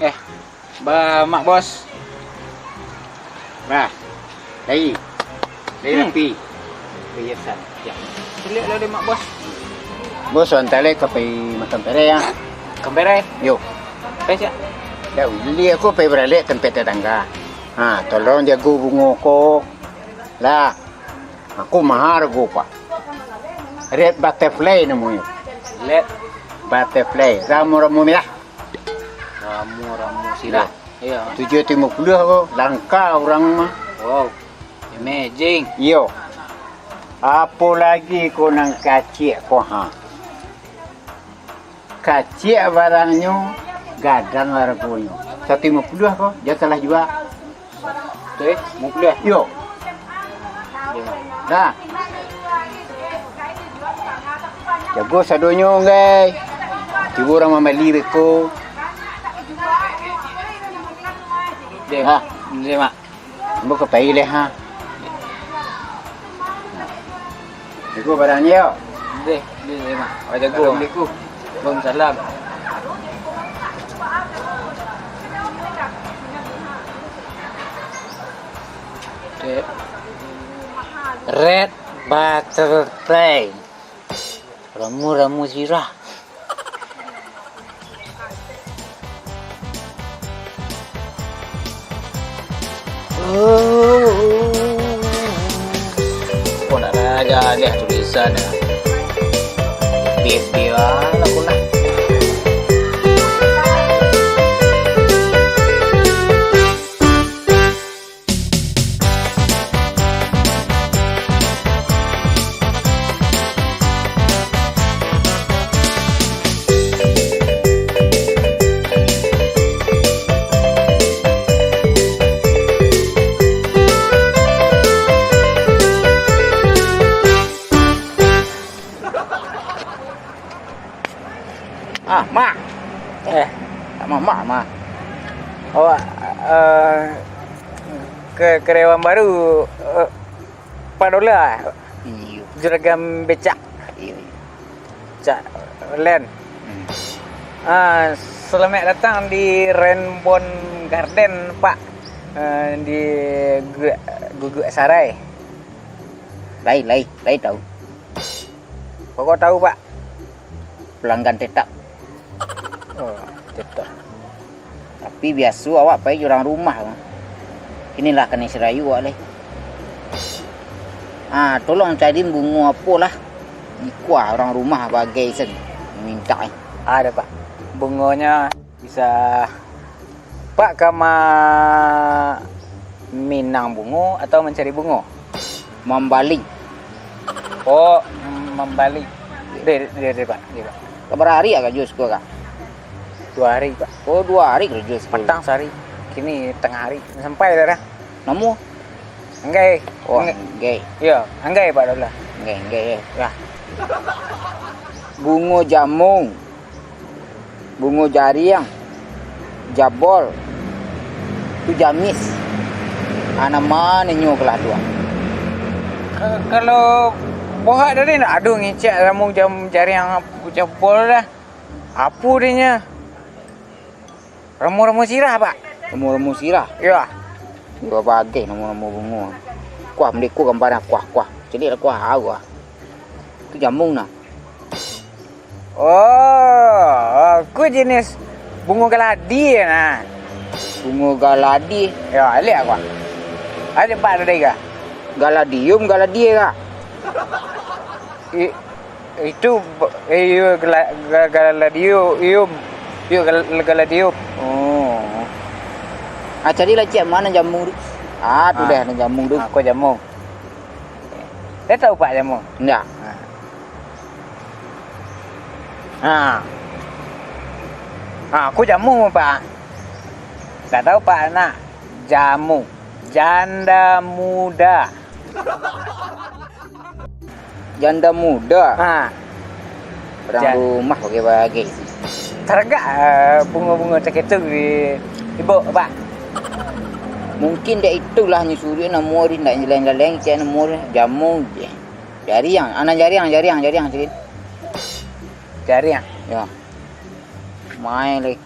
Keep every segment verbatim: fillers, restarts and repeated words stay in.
Eh, ba Mak Bos. Bah, lai. Lai Hmm. rapi. Perhiasan. Ya. Caliak lah deh, Mak Bos. Bos, antai lai ka pai makan pereh, ya. Makan pereh? Yo. Pai sia? Dak ulih, aku pai baralek tampek tatangga. Ha, tolong jago bungo ko. Lah. Aku maha hargo, Pak. Red butterfly namonyo. Red butterfly. Ramu-ramu merah. Ramu-ramu sirah. Iyo. Tujuah ratus limo puluah ko, langka urang mah. Wow. Amazing. Iyo. Apo lagi ko nan kaciak ko, ha? Kaciak barangnyo, gadang hargonyo. Satu limo puluah ko, jan salah jua. Tu, eh, limo puluah. Iyo. Dah. Jago sadonyo, Nggai. Tibo urang mambali beko. Deh, Ha. deh, Mak. Ambo ka pai lai, ha. Jago barangnyo. Deh, deh, deh, Mak. Awak jago. Assalamualaikum. Waalaikumsalam. Deh. Red butterfly. Ramu-ramu sirah. Oh, nak belajar deh tulisan. Biar-biar lah aku lah. Ah, Mak. Eh, tak Mak, Mak, Mak. Awak, eh, ke karyawan baru, eh, Pak Dola. Iyo. Juragan becak. Iyo, iyo. Cak Len. Hmm. Ah, selamat datang di Rainbow Garden, Pak. Eh, di Gu-, Guguk Sarai. Lai, lai, lai tahu. Kok tahu, Pak? Pelanggan tetap. Oh, tetap. Tapi biaso awak pai jo urang rumah, Bang. Kini lah kanai sarayu awak lai. Ah, tolong cari bungo apo lah. Iko urang rumah bagai sen mintak, eh. Ado, Pak. Bungonyo bisa Pak ka ma-, minang bungo atau mancari bungo? Mambali. Oh, mambali. Deh, deh, deh, Pak. Deh, Pak. Sabaraha ari karajo siko, Kak? Duo ari, Pak. Oh, duo ari karajo siko. Patang sahari. Kini tangah ari. Sampai dah, dah. Namo? Anggai. Oh, Anggai. Anggai. Iyo, Anggai, Pak Dola. Anggai, Anggai, eh. Yo. Bungo jamung. Bungo jariang, jabol, tu jamis. Ah, nan ma nyo kalah duo? Ka-, kalau bohak tadi ndak ado ngicek samo jam-, jariang jabol dah. Apo dinyo? Ramu-ramu sirah, Pak. Ramu-ramu sirah? Iyo. Iyo, bagai ramu-ramu bungo. Kuah, maliku gambarnyo, kuah, kuah. Caliak lah kuah, au ah. Tu jamung nah. Oh, aku jenis bungo galadi nah. Bungo galadi. Yo, liek aku. Ada pak ada dai kah? Galadium, galadie kah? I-, itu ba-, eh, iyo, gala-, ga-, galadium, ium. Iyo, gal-, galadium. Oh. Ah, cari lah, cik, ma nan jamung tu? Ah, tu Ah. dah, nan jamung tu. Ah, ko jamung. Dah tahu, Pak, jamung? Indak. Ah. Ah. Ah, ko jamung, Pak. Dah tahu, Pak, nak? Jamung. Janda muda. Janda muda. Ha. Urang Jan- rumah bagai-bagai. Taragak, ah, bungo-bungo cak itu di ibu, Pak. Mungkin dek itulah nyo suruik namo ari ndak lain-lain, cak namo ari jamung je. Jariang, anak jariang, jariang, jariang, cak itu. Jariang. Ya. Main lagi.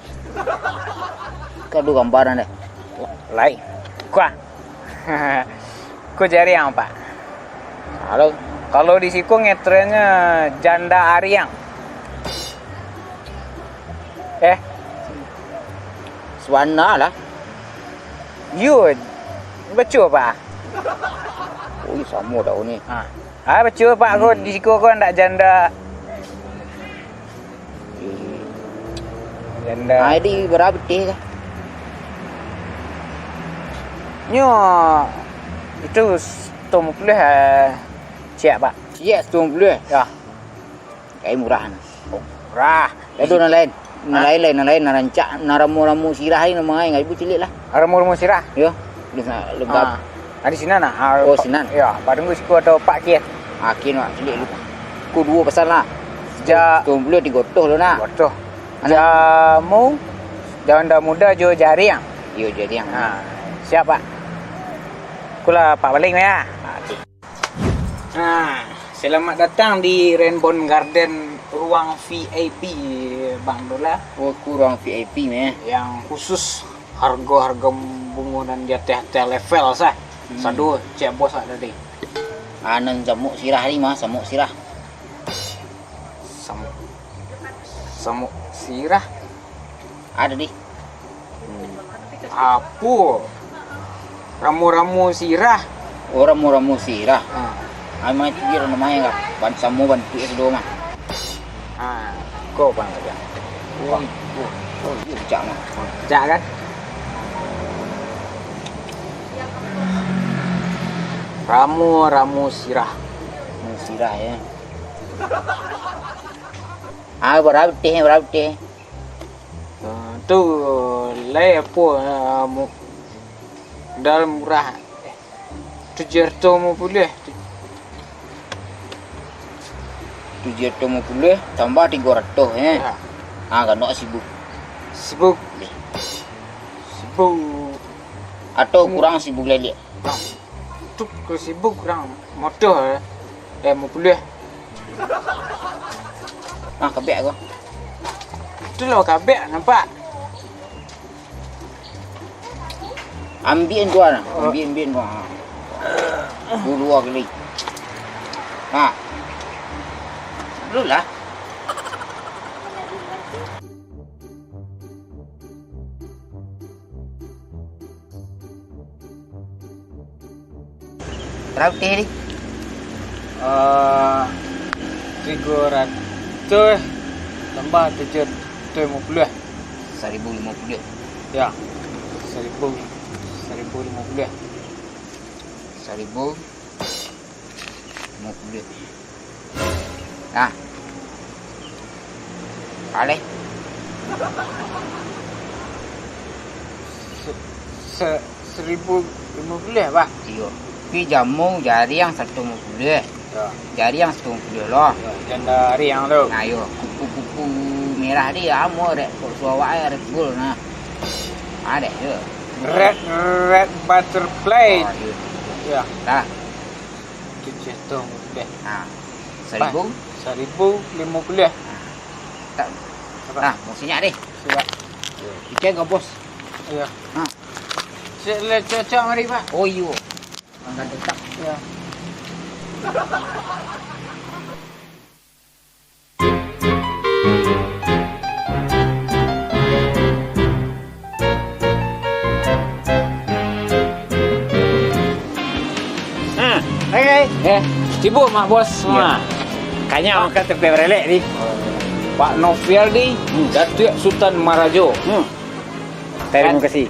Aduh, gambaran deh. Lai. Kuah. Ko jariang, Pak. Halo. Kalau di siko ngetrennyo janda ariang. Eh. Suana lah. Yo, baco, Pak. Oh, samo dah ni. Ha. Ah, baco, Pak, ko di siko ko ndak janda. Janda. Ah, di bara pitih kah? Nyo, itu saratus limo puluah, eh, ciek, Pak. Ciek saratus limo puluah? Yo. Kayak murah nah. Oh, murah. Ado nan lain. Nan lain, lain, nan lain, nan rancak, nan ramo-ramo sirah ni, nan mangai, nggak ibu cilik lah. Ramo-ramo sirah? Yo. Di sana, lebab. Ah. Ah, di sinan nah. Ah, Oh, Pak, sinan. Yo, Pak tunggu siko atau Pak Kian? Ah, Kian, Pak, cilik lu. Ku duo pasan lah. Ja- Saratus limo puluah tigo ratuih lo nah. Tigo ratuih. Jamu, janda muda jo jariang. Yo, jariang. Ha, siap, Pak. Kulah Pak balik, ya. Ha, oke. Nah, selamat datang di Rainbow Garden, ruang V I P, Bang Dola. Oh, ku ruang V I P meh. Yang khusus harga-harga bungo nan di ateh-ateh level sah. Hmm. Sado, cek bos lah tadi. Anan samuk sirah ni mah, samuk sirah. Samuk, samuk sirah. Ado di. Hmm. Apo? Ramo-ramo sirah. Oh, ramo-ramo sirah. Ha. Ai, mah itu je namae lah. Ban samo bantuak sudah mah. Ha, ko bang aja. Oh, oh, oh, iyo, cak mah. Cak kan? Ramo-ramo sirah. Ramo sirah, ya. Ah, bara pitih, bara pitih. Ah, tu lai apo, ah, mu-, modal murah. Tujuah ratuih limo puluah. Tujuah ratuih limo puluah tambah tigo ratuih, eh. Ya. Ah, kanok saribu. Saribu. Saribu. Atau kurang saribu lelek. Nah, tu kalau saribu kurang motor, eh, limo puluah. Ah, kabek ko. Itulah kabek nampak. Ambiak tu, ah. Oh. Ambiak, ambiak tu, ah. Dulu kali. Ha. Dulu lah. Bara pitih tadi? Eh, tigo ratuih tambah tujuah ratuih limo puluah. Saribu limo puluah. Ya, saribu, saribu limo puluah. Saribu limo puluah. Nah. Aleh. Se-, se-, saribu limo puluah, bah? Iyo. Tapi jamu jariang saratus limo puluah. Yo. Jariang saratus limo puluah lo. Yo, janda ariang tu. Nah, yo. Kupu-kupu merah di, amo Red Bull, suawak Red Bull, nah. Ado, yo. Red, red butterfly. Oh, iyo. Yo. Nah. Tujuah ratuih limo puluah. Ha. Saribu? Saribu limo puluah. Ha. Tak. Apa? Nah, mau sinyak deh. Siap. Ikan ke, Bos? Iya. Ha. Cek le cocok mari, Pak. Oh, iyo. Angkat detak. Iya. Ha. Hai, hai. Eh, sibuk, Mak Bos? Iya. Ha. Kanya makan tempe berelek ni. Pak Novialdi, hmm, Datuak Sutan Marajo. Hmm. Terima kasih.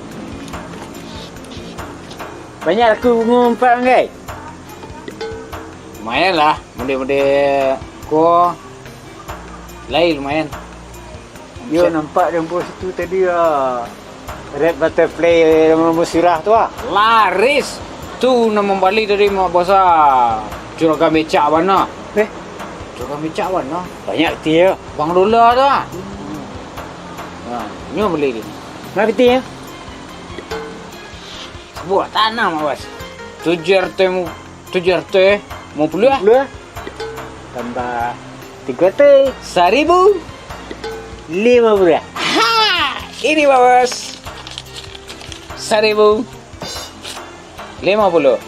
Banyak laku bungo empat, Anggai? Lumayan lah, model-model ko lai lumayan. Yo, nampak di ambo situ tadi, ah, red butterfly, ramo-ramo sirah tu, ah. Laris. Tu nan mambali tadi, Mak Bos, ah. Juragan becak bana. Eh? Juragan becak bana. Banyak ti, yo. Bang Dola tu, ah. Nah, nyo bali ni. Berapa ti, yo? Buah tanah, Mak Bos. Tujuah ratuih mu-, tujuah ratuih limo puluah. Limo puluah. Tambah tigo ratuih. Saribu. Limo puluah. Ha! Ini, Mak Bos. Saribu. Limo puluah.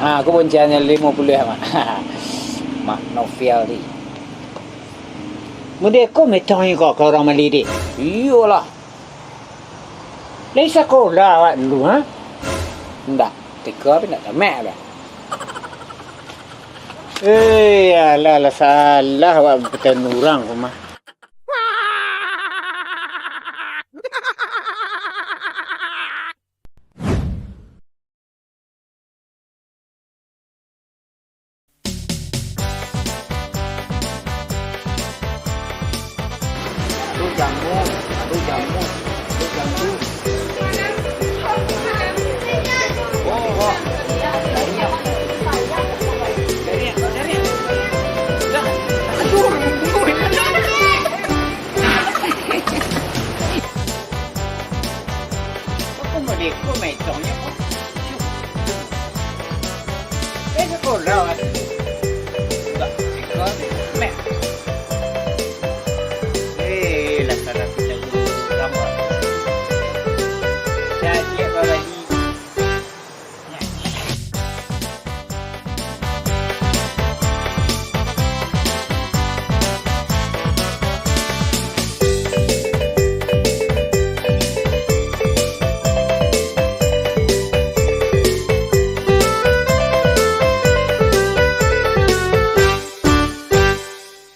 Ha, aku bonciangnyo limo puluah, Mak. Mak Novial ti. Mode ko metong iko ka urang mali ti? Iyolah. Lai sakolah awak dulu, ha? Ndak. Tiko tapi ndak tamat dah. Eh, alah, lah salah awak patahan urang ko mah. Aduh, jambu, aduh, jambu, aduh, jambu. Oh, oh. Dari, dari. Dah. Aduh, aduh. Kok modeko metongnyo kok? Eh, sakolah, Wan.